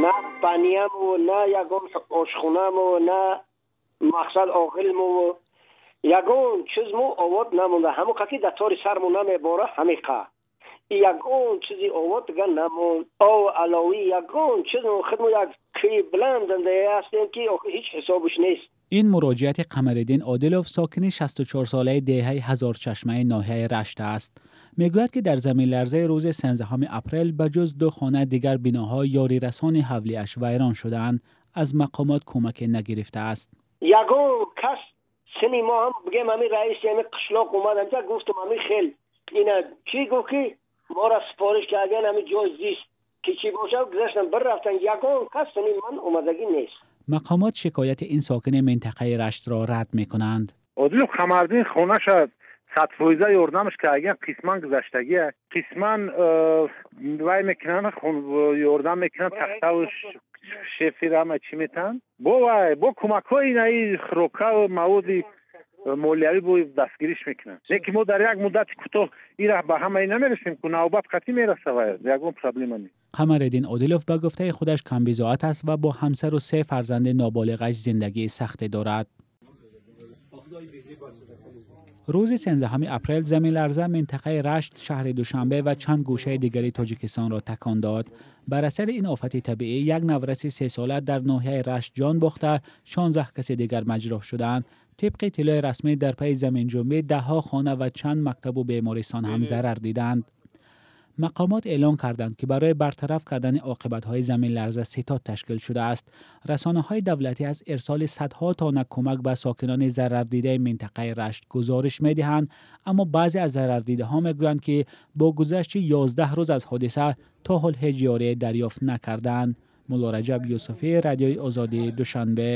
На банияму, на ягон ошхонаму, на мақсад оғилму, ягон чизму овод намонда. Ҳамон ки дар тори сарму намебора, ҳамиқа ягон чизи овод дига намонд. Ов аловӣ ягон чиз, худмо як кӯи баланд ҳастем, ки ҳеҷ ҳисобаш нест. Ин муроҷиати Қамариддин Одилов, сокини 64-солаи деҳаи Ҳазорчашмаи ноҳияи Рашт аст. Мегӯяд, ки дар заминларзаи рӯзи 13 апрел ба ҷуз ду хона дигар биноҳои ёрирасони ҳавлиаш вайрон шудаанд. Аз мақомот кӯмаке нагирифтааст. Ягон кас сини мо ҳам бигем, ҳамин раиси ҳамин қишлоқ омад, ҳамҷа гуфтум, ҳамин хел ина чӣ гуфт, ки моро супориш кардан, ҳамин ҷой зист ки чӣ бошад, гузаштан бір рафтан. Ягон кас сини ман омадагӣ нест. Мақомот шикояти ин сокини минтақаи Раштро рад мекунанд. Одилов Қамардин хонаша 100 фоиза ёрдамаш кардагиан, қисман гузаштагия, қисман вай мекунанд, ёрдам мекунанд, тахтаву шифер ҳама чӣ метаҳанд. Бо вай, бо кӯмакҳои инаи хӯрокаву маводи молиявӣ бо дастгириш мекунанд. Лекин мо дар як муддати кӯтоҳ ира ба ҳамаи намерасем, ку навбат қатъӣ мераса, вай ягон проблема нест. Қамариддин Одилов ба гуфтаи худаш камбизоат аст ва бо ҳамсару се фарзанди ноболиғаш зиндагии сахте дорад. Рӯзи 13 апрел заминларза минтақаи Рашт, шаҳри Душанбе ва чанд гӯшаи дигари Тоҷикистонро такон дод. Бар асари ин офати табиӣ як навраси 3-сола дар ноҳияи Рашт ҷон бохта, 16 каси дигар маҷрӯҳ шуданд. Тибқи иттилои расмӣ, дар пайи заминҷунбӣ даҳҳо хона ва чанд мактабу бемористон ҳам зарар диданд. Мақомот эълон карданд, ки барои бартараф кардани оқибатҳои заминларза ситод ташкил шудааст. Расонаҳои давлатӣ аз ирсоли садҳо тонна кӯмак ба сокинони зарардидаи минтақаи Рашт гузориш медиҳанд, аммо баъзе аз зарардидаҳо мегӯянд, ки бо гузашти 11 рӯз аз ҳодиса то ҳол ҳеҷ ёрие дарёфт накардаанд. Муллораҷаб Юсуфӣ, Радиои Озодӣ, Душанбе.